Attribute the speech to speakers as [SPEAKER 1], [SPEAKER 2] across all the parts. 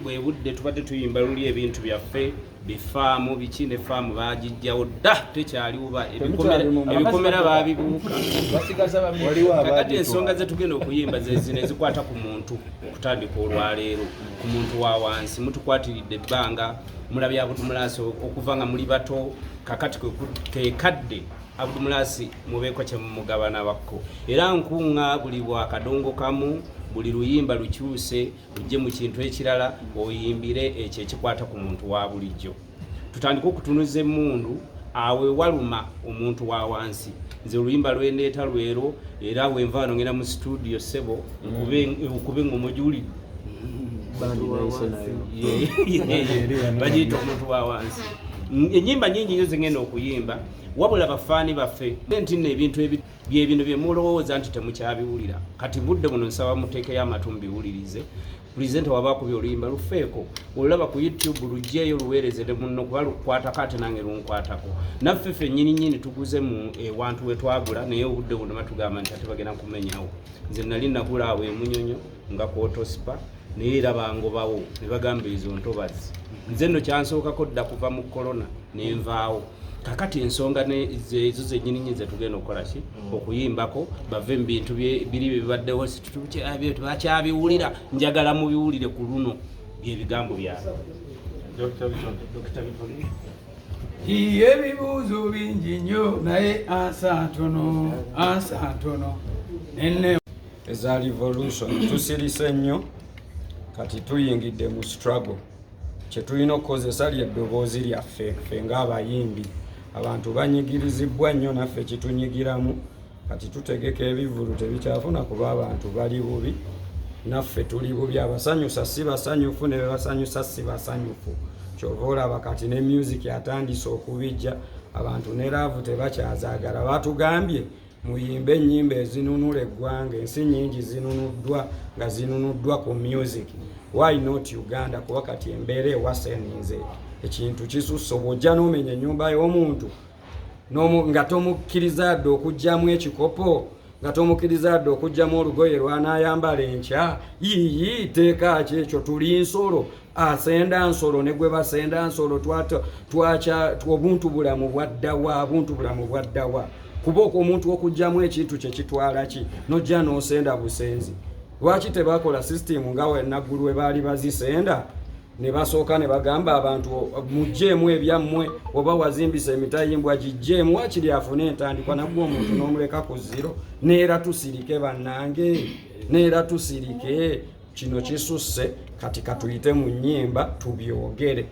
[SPEAKER 1] Bwe budde tubadde tuyimba luli ebintu byaffe, bifaamu biki, ne faamu bagijjawo dda, tekyaliwo, ebikomera babibuuka. Kakati ensonga zetugenda okuyimba zezino ezikwata ku muntu. Okutandika olwaleero, ku muntu wa wansi, mutukwatiridde ebbanga, mulabye Abudumulasi okuva nga muli bato. Kakati kekadde Abudumulasi mubeeko kyemumugabana bakko, era nkuŋŋa buli bwakadongo kamu, buli luyimba lukyuse ojje mu kintu ekirala, oyimbire ekyo ekikwata ku muntu wa bulijjo. Tutandike okutunuza emmundu awo ewaluma omuntu wa wansi. Nze oluyimba lwendeeta lwero, era wenva wano ngenda mu studio, sebo, nkube engoma ogiwulidde, bagiyita "Omuntu wa Wansi". Enyimba nyingi nnyo zengenda okuyimba, wabula bafaani baffe nti nno ebintu byebino byemulowooza nti temukyabiwulira, kati budde buno nsaba muteekeyo amatu mubiwulirize. Pulezidenti waba akubye oluyimba, lufeeko, olulaba ku YouTube, lugjeeyo luweereze ne munno, kuba lukwatako, ate nange lunkwatako. Naffe ffe nnyini nnyini tuguze mu ewantu we twagula, naye obudde buno batugamba nti ate bagenda kumenyawo. Nze nali nagula awo emunyonyo nga kwotospa, naye era bangobawo ne bagamba ezo ntobazi. Nze nno kyansookako dda kuva mu korona nenvaawo. Kakati ensonga ezo zennyini nnyini zetugenda okukola ki, okuyimbako, bave mu bintu biri bibaddewo tebakyabiwulira. Njagala mubiwulire ku luno, byebigambo byange. Dr. Bitone.
[SPEAKER 2] Iye, ebibuuzo bingi nnyo, naye answer ntono, answer ntono nene.
[SPEAKER 3] Eza revolution, tusirise nnyo. Kati tuyingidde mu struggle. Kyetulina okukozesa lyeddoboozi lyaffe ffe ng'abayimbi. Abantu banyigirizibwa nnyo, naffe kitunyigiramu. Kati tutegeka ebivvulu, tebikyafuna kuba abantu bali bubi, naffe tuli bubi. Abasanyusa si basanyufu, ne bebasanyusa si basanyufu. Kyova olaba kati ne music atandise okubijja abantu, ne love tebakyazaagala. Batugambye muyimbe ennyimba ezinunula eggwanga. Ensi nyingi zinunuddwa nga zinunuddwa ku music. Why not Uganda? Kuba kati embeera ewaseninze, ekintu kisusse. Bw'ojja n'omenya ennyumba y'omuntu nga tomukkiriza yadde okuggyamu ekikopo, nga tomukkiriza yadde okuggyamu olugoye lw'anaayambala enkya, yiyi, teeka ki ekyo? Tuli nsolo, asenda nsolo, ne gwe basenda nsolo. Twakya obuntu bulamu bwaddawa? Obuntu bulamu bwaddawa? Kuba omuntu okuggyamu ekintu kye kitwala ki? Nojja n'osenda busenzi. Lwaki tebakola system nga naggulu we baali bazisenda, ne basooka ne bagamba abantu, "Mugjeemu ebyammwe"? Oba wazimbisa emitayimbwa, gijjeemu, wakiri afune entandikwa. Naggwe omuntu n'omuleka ku zero. Neera tusirike, bannange, neera tusirike. Kino kisusse. Kati katuyite mu nnyimba tubyogere,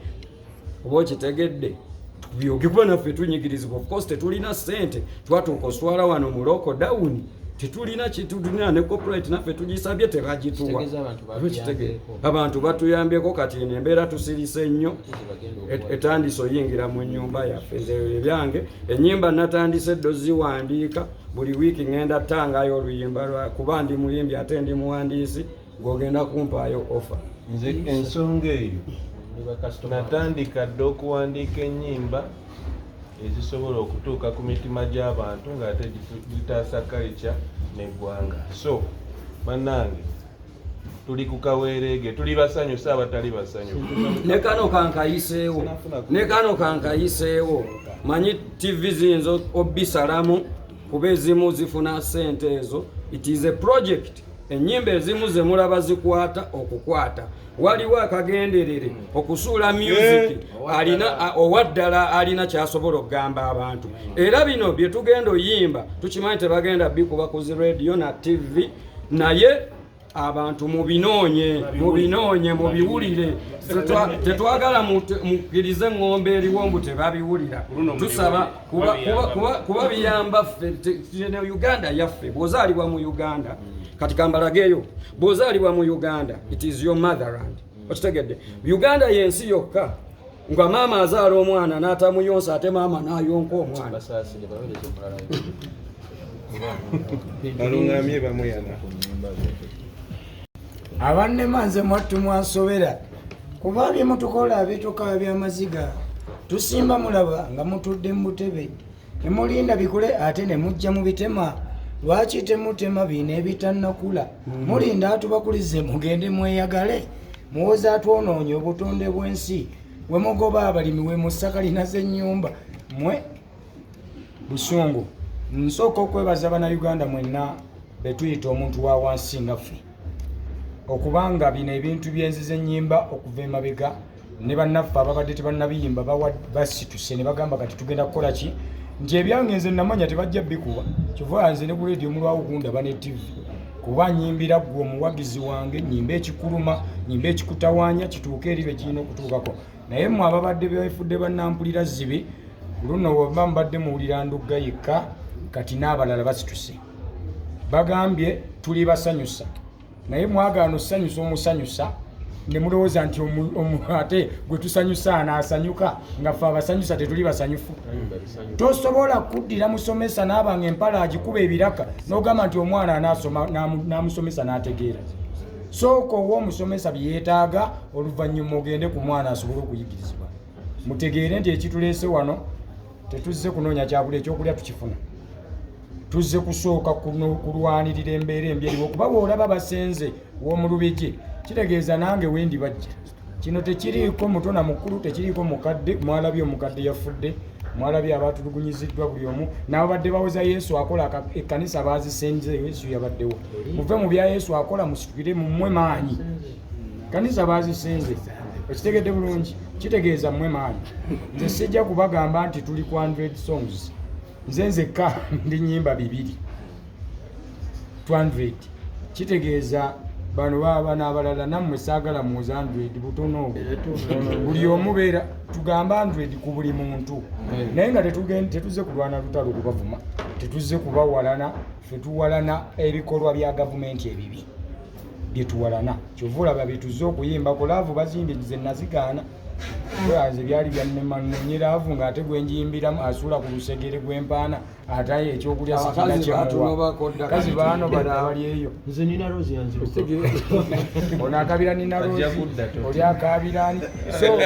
[SPEAKER 3] oba okitegedde, tubyoge, kuba naffe tunyigirizibwa. Of course tetulina ssente, twatuuka oswala wano mu lockdown, tetulina kitulina, ne copyright naffe tugisabye, tebagituwa.
[SPEAKER 4] Kitegeeza abantu
[SPEAKER 3] Oba okitegeera?
[SPEAKER 4] batuyambyeko.
[SPEAKER 3] Abantu batuyambyeko. Kati eno embeera tusirise nnyo. Etandise oyingira mu nnyumba yaffe. Nze ebyange ennyimba natandise eddo ziwandiika. Buli wiiki ŋŋenda ttangayo oluyimba lwa, kuba ndi muyimbi ate ndi muwandiisi. Ng'ogenda kumpaayo offer.
[SPEAKER 5] Nze ensonga eyo natandika dda okuwandiika ennyimba ezisobola okutuuka ku mitima gy'abantu ng'ate zitaasa culture n'eggwanga. So bannange, tuli ku kaweereege, tuli basanyusa abatali basanyufu.
[SPEAKER 3] Ne kano kankayiseewo, ne kano kankayiseewo. Manyi TV ziyinza obisalamu, kuba ezimu zifuna sente ezo. It is a project. Ennyimba ezimu ze mulaba zikwata okukwata, waliwo akagenderere okusuula music alina owaddala alina kyasobola okugamba abantu. Era bino bye tugenda oyimba tukimanyi tebagenda bikuba ku zi radio na TV, naye abantu mubinoonye, mubinoonye, mubiwulire. Tetwagala mukkirize eŋŋombe eriwo mbu tebabiwulira. Tusaba kuba biyamba ffe. Uganda yaffe. Bw'ozaalibwa mu Uganda, kati kambalageyo, bw'ozaalibwa mu Uganda, it is your motherland, okitegedde? Uganda yensi yokka nga maama azaala omwana n'atamuyonsa, ate maama n'ayonka omwana.
[SPEAKER 4] Basaasire baweereze omulala.
[SPEAKER 5] Baluŋŋamye bamuyana.
[SPEAKER 2] Abannema, nze mwattu mwansobera, kuba bye mutukola bituka byamaziga. Tusimba mulaba nga mutudde mu butebe, nemulinda bikule, ate ne mujja mu bitema. Lwaki temutema bino ebitannakula? Mulinda atubakulize mugende mweyagale. Muwoza atwonoonye obutonde bw'ensi. We mugoba abalimi we mussa kalina z'ennyumba mwe busungu. Nsooka okwebaza Bannayuganda mwenna be tuyita omuntu wa wansi nga ffe, okubanga bino ebintu byenzize ennyimba okuva emabega ne bannaffe ababadde tebannabiyimba basituse ne bagamba kati tugenda kukola ki, nti ebyange nze namanya tebajja bikuba. Kyova nze ne ku radio mulwawo kundaba ne TV, kuba nyimbira ggwe omuwagizi wange, nyimba ekikuluma, nyimba ekikutawaanya, kituuke eri be kirina okutuukako. Naye mmwe ababadde befudde bannampulira zibi, luno weba mbadde muwulira ndugga yekka, kati n'abalala basituse bagambye tuli basanyusa, naye mwagaana osanyusa omusanyusa ne mulowooza nti ate gwe tusanyusa anaasanyuka, nga ffe abasanyusa tetuli basanyufu. Tosobola kuddira musomesa n'aba nga empala agikuba ebiraka n'ogamba nti omwana anaasoma n'amusomesa n'ategeera. Sooka owa omusomesa bye yeetaaga, oluvannyuma ogende ku mwana asobole okuyigirizibwa. Mutegeere nti ekituleese wano tetuzze kunoonya kyakulya, ekyokulya tukifuna. Tuzze kusooka kulwanirira embeera embi eriwo, kuba bw'olaba basenze w'omu Lubigi kitegeeza nange wendi bajja. Kino tekiriiko muto na mukulu, tekiriiko mukadde. Mwalabye omukadde yafudde, mwalabye abatulugunyiziddwa, buli omu n'ababadde bawoza Yesu akola ekkanisa bazisenze, Yesu yabaddewo. Muve mu bya Yesu akola, musitukire mummwe maanyi. Kanisa bazisenze, okitegedde bulungi, kitegeeza mmwe maanyi. Nze sijja kubagamba nti tuli ku 100 songs, nze nzekka ndi nyimba 2 200, kitegeeza bano baba n'abalala nammwe saagala muwoza 100 butono obwo. Buli omu beera tugamba 100 ku buli muntu, naye nga tetuzze kulwana lutalo kubavuma, tetuzze kubawalana. Ffe tuwalana ebikolwa bya gavumenti ebibi byetuwalana. Kyova olaba byetuzze okuyimbako love bazimbye, nze nazigaana. Nze byali byannema nnonye love ng'ate gwe njiyimbiramu asuula ku lusegere gw'empaana, ate ekyokulya sikina
[SPEAKER 3] Abakazi
[SPEAKER 2] kyemuwa.
[SPEAKER 3] batunobako dda.
[SPEAKER 2] Kazi baano badda bali eyo.
[SPEAKER 4] Nze nina Rose yanziruka.
[SPEAKER 2] Ono akabira nina
[SPEAKER 5] Ajja
[SPEAKER 2] Rose,
[SPEAKER 5] kudda to.
[SPEAKER 2] oli akabira ani. So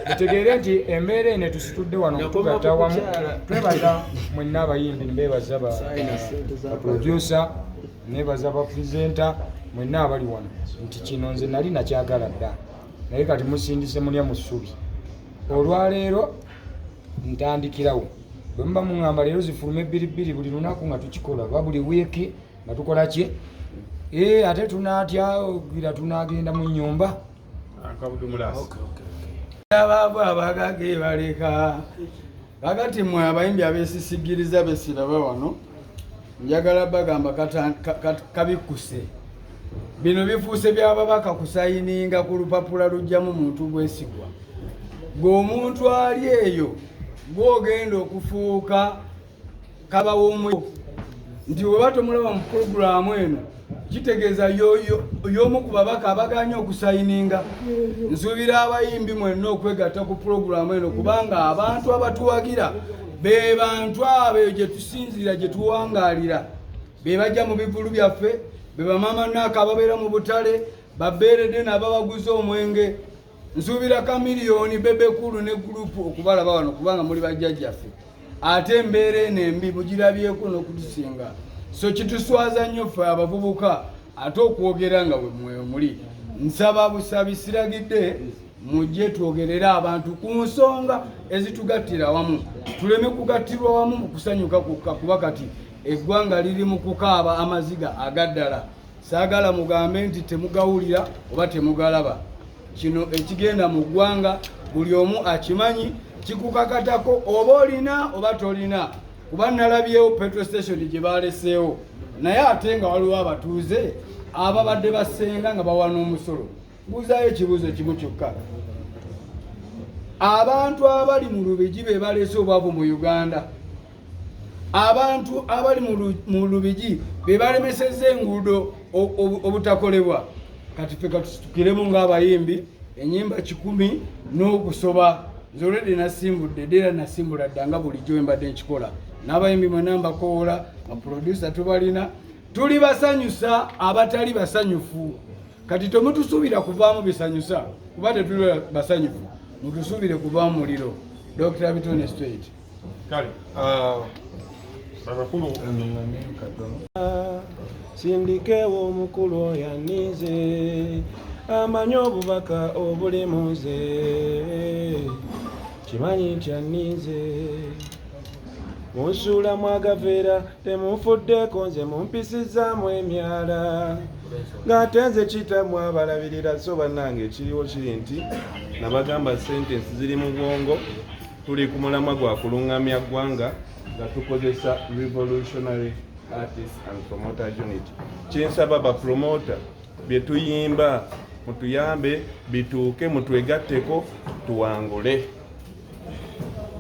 [SPEAKER 2] mutegeere nti embeera eno etusitudde wano okutugatta wamu. Twebaza mwenna abayimbi, mbebaza baproducer, nebaza bapresenter mwenna abali wano, nti kino nze nali nakyagala dda, naye kati musindise mulya mu ssubi. Olwaleero ntandikirawo, bwe muba muŋŋamba leero zifulume bbiri bbiri buli lunaku nga tukikola, oba buli wiiki nga tukola ki, ate tunaatya gira tunagenda mu nnyumba.
[SPEAKER 6] Abaavu abagage baleka. Kakati mmwe abayimbi abeesisigiriza besiraba wano, njagala bagamba kabikkuse. Bino bifuuse byababaka kusayininga ku lupapula lujjamu muntu gwesigwa. Gwe omuntu ali eyo gw'ogenda okufuuka kabawo nti bweba tomulaba mu pulogulaamu eno kitegeeza y'omu ku babaka abaganye okusayininga. Nsuubira abayimbi mwenna okwegatta ku pulogulaamu eno, kubanga abantu abatuwagira be bantu abo eyo gye tusinziira, gye tuwangaalira, be bajja mu bivulu byaffe, be bamaama naaka ababeera mu butale, babeeredde n'ababaguza omwenge. Nsuubira Kamiliyoni, Bebe Cool ne gurupu okubalaba wano, kubanga muli bajjajjaffe, ate embeera eno embi mugirabyeko n'okutusinga. So kituswaza nnyo ffe abavubuka ate okwogera nga bwe muli. Nsaba busabi, siragidde, mujje twogerere abantu ku nsonga ezitugattira wamu, tuleme kugattirwa wamu mu kusanyuka kwokka, kuba kati eggwanga liri mu kukaaba amaziga agaddala. Saagala mugambe nti temugawulira oba temugalaba. Kino ekigenda mu ggwanga buli omu akimanyi, kikukakatako oba olina oba tolina, kuba nalabyewo petrol station gye baleseewo, naye ate nga waliwo abatuuze ababadde basenga nga bawa n'omusolo. Buuzaayo ekibuuzo kimu kyokka: abantu abali mu Lubigi be baleese obwavu mu Uganda? Abantu abali mu Lubigi be balemesezza enguudo obutakolebwa? Kati ffe katusitukiremu ng'abayimbi ennyimba 100 n'okusoba. Nze olwedde nasimbudde dda, era nasimbula dda nga bulijjo wembadde nkikola. N'abayimbi mwenna mbakoola, baproducer tubalina, tuli basanyusa abatali basanyufu. Kati temutusuubira kuvaamu bisanyusa, kuba tetuli basanyufu, mutusuubire kuvaamu muliro. Dr Bitone Straight.
[SPEAKER 5] Kale abakulu.
[SPEAKER 7] Sindikewo omukulu oyo anize.
[SPEAKER 5] Amanyi obubaka obuli mu nze, kimanyi nti anninze. Munsuulamu agaveera, temunfuddeko nze, mumpisizaamu emyala ng'ate nze kitamu abalabirira. So bannange, ekiriwo kiri nti nabagamba sentence ziri mu bwongo. Tuli ku mulamwa gwa kuluŋŋamya ggwanga nga tukozesa Revolutionary Artist and Promoters Unit. Kinsaba bapromota, bye tuyimba mutuyambe bituuke, mutwegatteko tuwangule.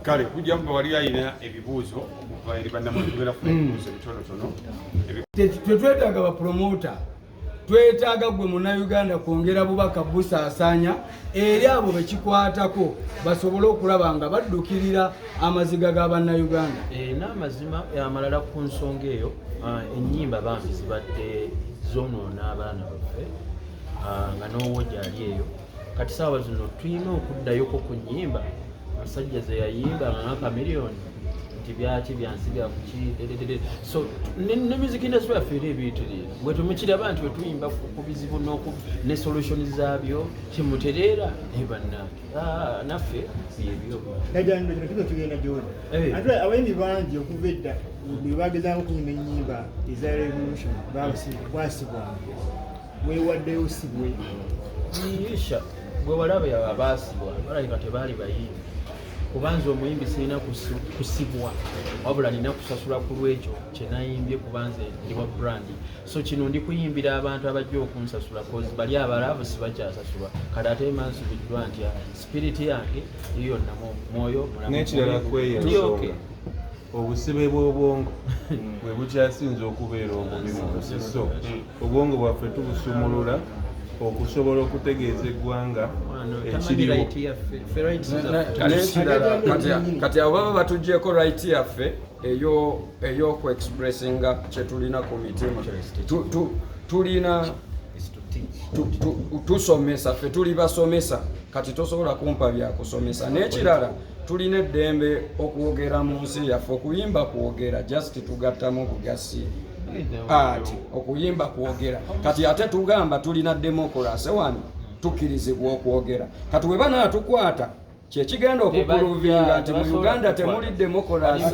[SPEAKER 4] Kale kujja kuba wali alina ebibuuzo okuva eri bannamwe, tugenda kufuna ebibuuzo ebitonotono.
[SPEAKER 6] Tetwetaaga bapromota, twetaaga gwe Munnayuganda kwongera bubaka busaasaanya eri abo bekikwatako, basobole okulaba nga baddukirira amaziga ga Bannayuganda.
[SPEAKER 7] N'amazima amalala ku nsonga eyo, ennyimba bambi zibadde zonoona abaana baffe, nga n'owo gyali eyo. Kati saawa zino tulina okuddayoko ku nnyimba musajja ze yayimba nga Chameleone, nti byaki byansi byakuki dededede. So ne music industry yaffe era ebiitirira bwe tumukiraba nti wetuyimba ku bizibu ne solution zaabyo temutereera. Naye bannange, naffe byebyo.
[SPEAKER 8] Naddala kino tuba tugenda gyoli. Ate abayimbi bangi okuva edda bwe bagezaako okuyimba ennyimba eza revolution basibwanga. Weewaddeyo sibwe?
[SPEAKER 7] Isha gwe walaba abaasibwa balabika tebaali bayimbi, kubanza omuyimbi sirina kusibwa, wabula nina kusasula ku lwekyo kyenayimbye, kubanze ndi wa brand. So kino ndi kuyimbira abantu abajja okunsasula, cause bali abalaavu sibakyasasulwa. Kati ate mba nsubiddwa ntya? Spirit yange yonna mwoyo mulamu.
[SPEAKER 5] N'ekirala kweyo
[SPEAKER 7] Ndi okay.
[SPEAKER 5] ensonga, obusibe bw'obwongo bwe bukyasinze okubeera obubi mu nsi. So obwongo bwaffe tubusumulula okusobola okutegeeza eggwanga
[SPEAKER 7] Mwana, tamanyi
[SPEAKER 5] ekiriwo.
[SPEAKER 7] right yaffe. Ffe rights zaffe.
[SPEAKER 3] N'ekirala, kati abo baba batuggyeko right yaffe ey'okuexpressinga kyetulina ku mitima. Tulina tusomesa, ffe tuli basomesa. Kati tosobola kumpa byakusomesa. N'ekirala, tulina eddembe okwogera mu nsi yaffe. Okuyimba kwogera, just tugattamu bugasi ati okuyimba kwogera. Kati ate tugamba tulina democracy wano, tukkirizibwa okwogera. Kati we banaatukwata, kyekigenda okuprovinga nti mu Uganda temuli democracy.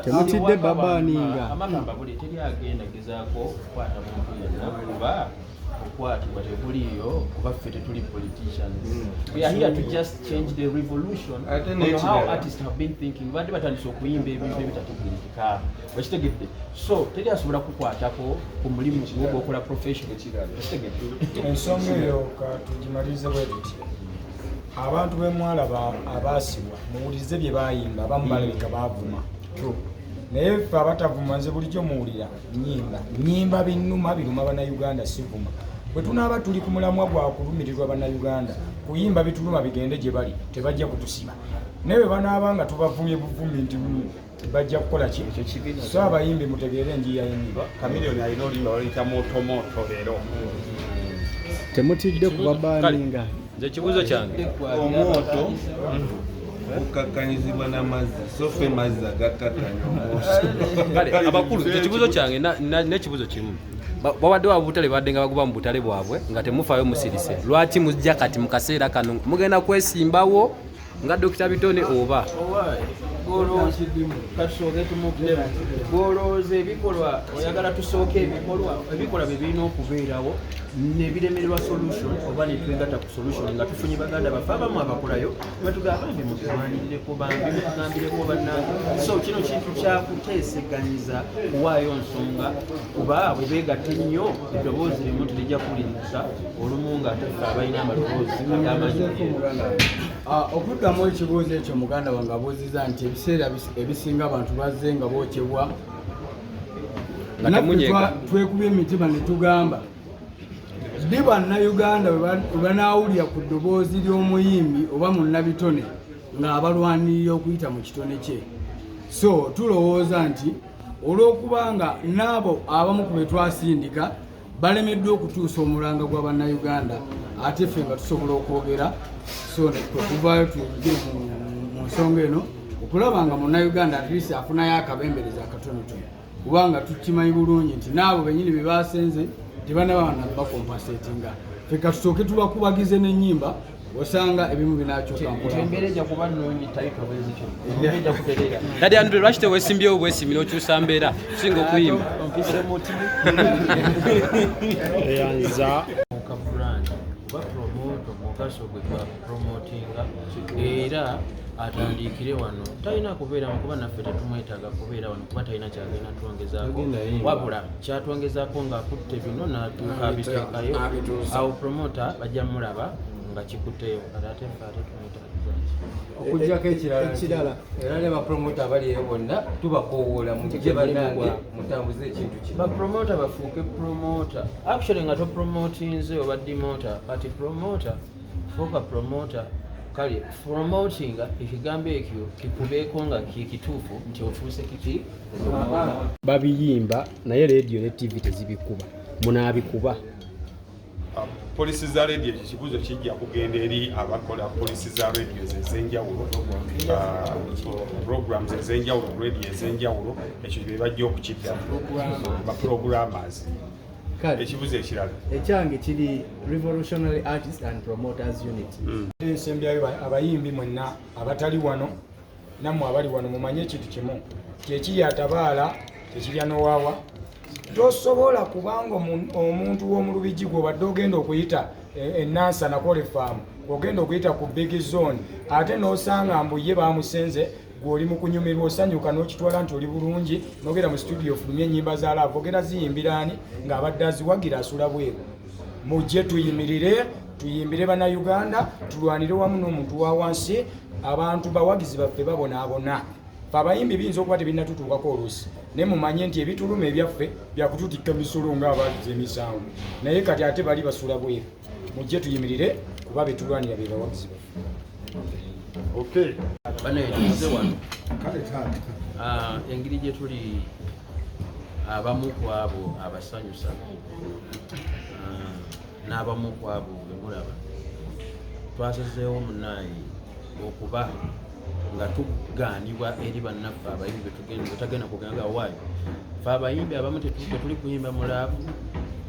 [SPEAKER 9] Temutidde babaninga.
[SPEAKER 7] Amagamba buli teri agenda gezaako kukwata muntu yenna, kuba okwatibwa tekuliiyo, kuba ffe tetuli politicians. We are here to just change the revolution
[SPEAKER 5] Ate
[SPEAKER 7] on how
[SPEAKER 5] n'ekirala.
[SPEAKER 7] artists have been thinking. Badde batandise okuyimba ebintu ebitategerekeka, okitegedde? So teri asobola kukwatako ku mulimu gwo gwokola profession, okitegedde?
[SPEAKER 2] Ensonga eyo katugimalirize bwe tuti: abantu bemwalaba abaasibwa, muwulirize bye bayimba. Abamu balabika baavuma, naye ffe abatavuma, nze bulijjo muwulira nyimba, nyimba binnuma, biruma Bannayuganda, sivuma. Bwe tunaaba tuli ku mulamwa gwa kulumirirwa Bannayuganda, kuyimba bituluma bigende gye bali, tebajja kutusiba. Naye bwe banaaba nga tubavumye buvumi nti bajja kukola ki? So abayimbi mutegeere enjiya y'ennyimba.
[SPEAKER 4] Chameleone alina oluyimba baluyita Motomoto leero.
[SPEAKER 9] Temutidde kubabaninga?
[SPEAKER 10] Nze ekibuuzo kyange,
[SPEAKER 5] Omwoto gukakkanyizibwa n'amazzi, so ffe mazzi agakkakkanya omwoto.
[SPEAKER 10] Kale abakulu, nze ekibuuzo kyange n'ekibuuzo kimu. Babadde wa butale, badde nga baguba mu butale bwabwe nga temufaayo, musirise. Lwaki mujja kati mu kaseera kano? Mugenda kwesimbawo nga Dokita Bitone oba?
[SPEAKER 7] Kasooke tumuddemu. Bwolowooza ebikolwa, oyagala tusooke ebikolwa, ebikolwa bye birina okubeerawo nebiremererwa solution, oba netwegatta ku solution nga tufunye baganda baffe abamu abakolayo, batugamba bambi mutulwanirireko, bambi mutugambireko bannange. So kino kintu kyakuteeseganyiza kuwaayo nsonga, kuba bwe beegatta ennyo eddoboozi limu terijja kuwulirisa olumu nga ate ffe abalina amaloboozi ag'amaanyi.
[SPEAKER 6] Okuddamu ekibuuzo ekyo muganda wange abuuziza nti ebiseera ebisinga abantu bazze nga bookyebwa.
[SPEAKER 10] Nga
[SPEAKER 6] Naffe
[SPEAKER 10] temunyega.
[SPEAKER 6] Twekubye emitima ne tugamba ddi Bannayuganda bwe banaawulira ku ddoboozi ly'omuyimbi oba munnabitone ng'abalwanirira okuyita mu kitone kye. So tulowooza nti olw'okubanga n'abo abamu ku be twasindika balemeddwa okutuusa omulanga gwa Bannayuganda, ate ffe nga tusobola okwogera, so kwe kuvaayo tuyingire mu nsonga eno okulaba nga Munnayuganda at least afunayo akabembereza akatonotono, kubanga tukimanyi bulungi nti n'abo benyini be basenze tebanaba bakompensatinga. Ffe katusooke tubakubagize n'ennyimba, osanga ebimu binakyuka mpola.
[SPEAKER 7] Embeera ejja kuba nnungi, tayito bwezityo, embeera ejja kutereera.
[SPEAKER 10] Daddy Andre, lwaki tewesimbyewo bwesimbi n'okyusa mbeera tusinga okuyimba?
[SPEAKER 7] Ompise muti.
[SPEAKER 9] Eyanza.
[SPEAKER 7] Ka brand oba promoter, omugaso gwe gwa promotinga, era atandikire wano. Talina kubeera wano kuba naffe tetumwetaaga kubeera wano, kuba talina kyagenda twongezaako.
[SPEAKER 3] Tagenda yimba.
[SPEAKER 7] Wabula kyatwongezaako ng'akutte bino n'atuuka abiteekayo awo, promoter bajja mulaba nga kikutteyo. Kati ate ffe ate tumwetaagiza ki?
[SPEAKER 11] Okuggyako ekirala,
[SPEAKER 9] Ekirala.
[SPEAKER 11] Era ne bapromota abali eyo bonna tubakoowoola, mujje bannange mutambuze ekintu kino.
[SPEAKER 7] Bapromota bafuuke promota actually, nga topromotinze oba demoter. Kati promota, fuuka promota. Kale promotinga ekigambo ekyo kikubeeko nga kikituufu nti ofuuse kiki?
[SPEAKER 10] Babiyimba naye leediyo ne tv tezibikuba, munaabikuba?
[SPEAKER 4] Policy za radio, ekyo kibuuzo kijja kugenda eri abakola policy za radios ez'enjawulo, programs ez'enjawulo ku radio ez'enjawulo. Ekyo be bajja okukiddamu, ba programmers.
[SPEAKER 9] Kale.
[SPEAKER 4] Ekibuuzo ekirala.
[SPEAKER 9] Ekyange kiri Revolutionary Artist and Promoters Unit.
[SPEAKER 2] Ensembyayo, abayimbi mwenna abatali wano nammwe abali wano, mumanye ekintu kimu: kyekiri atabaala tekirya nowaawa. Tosobola kubanga omuntu w'omu Lubigi gwobadde ogenda okuyita enansana kolefaamu, ogenda okuyita ku big zone, ate n'osanga mbu ye bamusenze. Gw'oli mu kunyumirwa, osanyuka n'okitwala nti oli bulungi, n'ogenda mu studio ofulumye ennyimba za love, ogenda ziyimbiraani ng'abadde aziwagira asula bweru? Mujje tuyimirire, tuyimbire Bannayuganda, tulwanire wamu n'omuntu wa wansi. Abantu bawagizi baffe babonaabona. Fe abayimbi biyinza okuba tebinnatutuukako oluusi, naye mumanye nti ebituluma ebyaffe byakututikka misolo ng'abaaliza emisango, naye kati ate bali basula bweru. Mujje tuyimirire, kuba betulwanira be bawagizi baffe.
[SPEAKER 4] Okay.
[SPEAKER 7] Banaye, tuze wano. Engeri gye tuli abamu ku abo abasanyusa, n'abamu ku abo bemulaba, twasazeewo munaayi okuba nga tugaanibwa eri bannaffe abayimbi betagenda kuganga waayo. Fe abayimbi abamu tetuli kuyimba mu love.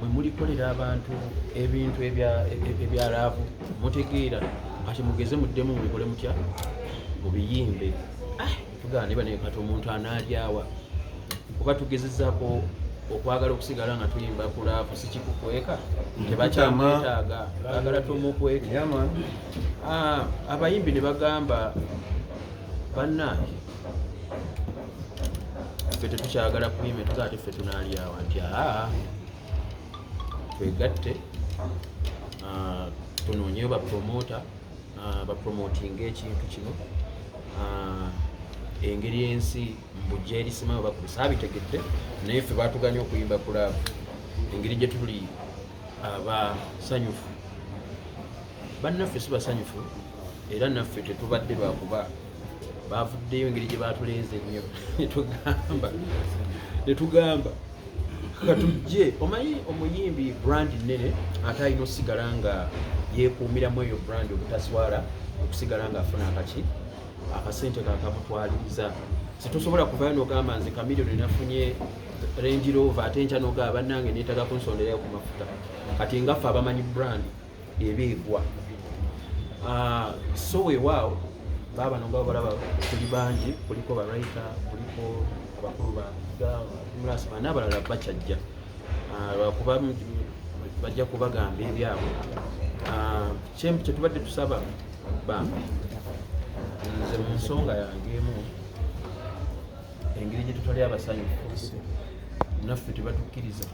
[SPEAKER 7] Mwe mulikolera abantu ebintu ebya love, mutegeera. Kati mugeze muddemu mubikole mutya, mubiyimbe. Tugaanibwa, naye kati omuntu anaalyawa? Kuba tugezezaako okwagala okusigala nga tuyimba ku love, si kikukweka, tebakyamwetaaga, baagala tumukweke. Abayimbi ne bagamba, bannange, ffe tetukyagala kuyimba, tugaa ate ffe tunaalyawa? Nti aa, twegatte, tunoonyeyo bapromota bapromotinga ekintu kino. Engeri ensi mbujja erisima bakubisa abitegedde, naye ffe batuganye okuyimba ku love. Engeri gye tuli abasanyufu, bannaffe si basanyufu, era naffe tetubadde, lwakuba bavuddeyo engeri gye batuleeze ennyo, netugamba katujje. Omanyi omuyimbi brand nene, ate alina osigala nga yeekuumiramu eyo brand obutaswala, okusigala nga afuna akaki akasente kakamutwaliriza. Situsobola kuvayo nogamba nze Chameleone nafunye Range Rover, ate enkya nogamba bannange neetaga kunsonderayo ku mafuta. Kati nga ffe abamanyi brand eba egwa. So weewaawo baabano nga balaba tuli bangi, kuliko bawriter, kuliko abakulu ba n'abalala bakyajja. Lwakuba bajja kubagamba ebyabwe. Kyetubadde tusaba bambi, nze mu nsonga yange emu, engeri gye tutali abasanyufu, naffe tebatukkiriza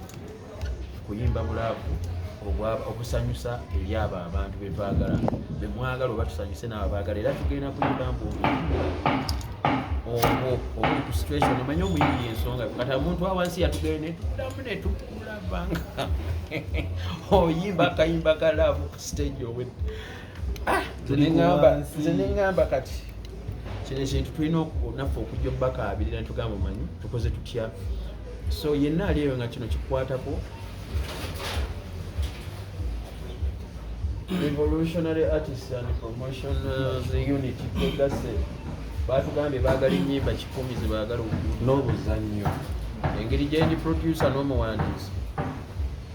[SPEAKER 7] kuyimba bu love obusanyusa eri abo abantu betwagala, bemwagala oba tusanyuse naabo baagala. Era tugenda kuyimba mbu obwo obuli ku situation. Omanyi omuyimbi ensonga, kati omuntu awansi yatugenda netuddamu netukulaba nga oyimba akayimba ka love ku stage owedde. Nze neŋŋamba kati kino ekintu tulina naffe okujja obbakaabirira, netugamba omanyi tukoze tutya. So yenna ali eyo nga kino kikwatako, Revolutionary Artists and Promotions Unit twegase. Batugambye baagala ennyimba 100 zebaagala
[SPEAKER 3] n'obuzannyo.
[SPEAKER 7] Engeri gyendi producer n'omuwandiisi,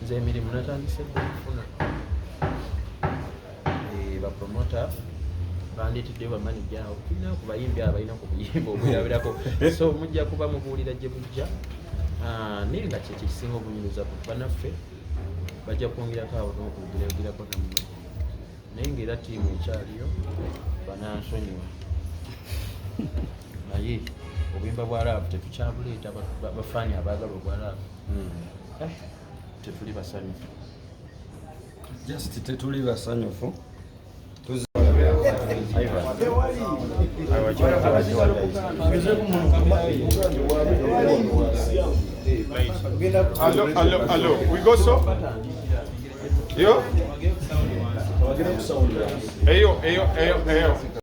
[SPEAKER 7] nze emirimu natandise dde okufuna. Bapromota bandeeteddeyo bamaneja awo, tulina ku bayimbi abo balina ku buyimba obwerabirako, so mujja kuba mubuulira gye bujja. Ah, naye nga kyekyo ekisinga obunyumiza bannaffe bajja kwongerako awo n'okwogerako nammwe, naye ngaera ttiimu ekyaliyo banansonyiwa, naye obuyimba bwa laavu tetukyabuleeta. Bafaani abaagala obwa laavu, tetuli basanyufu.
[SPEAKER 3] Just tetuli basanyufu.
[SPEAKER 4] Allo, allo, allo. We go so? Yo? Eyo, eyo, eyo, eyo.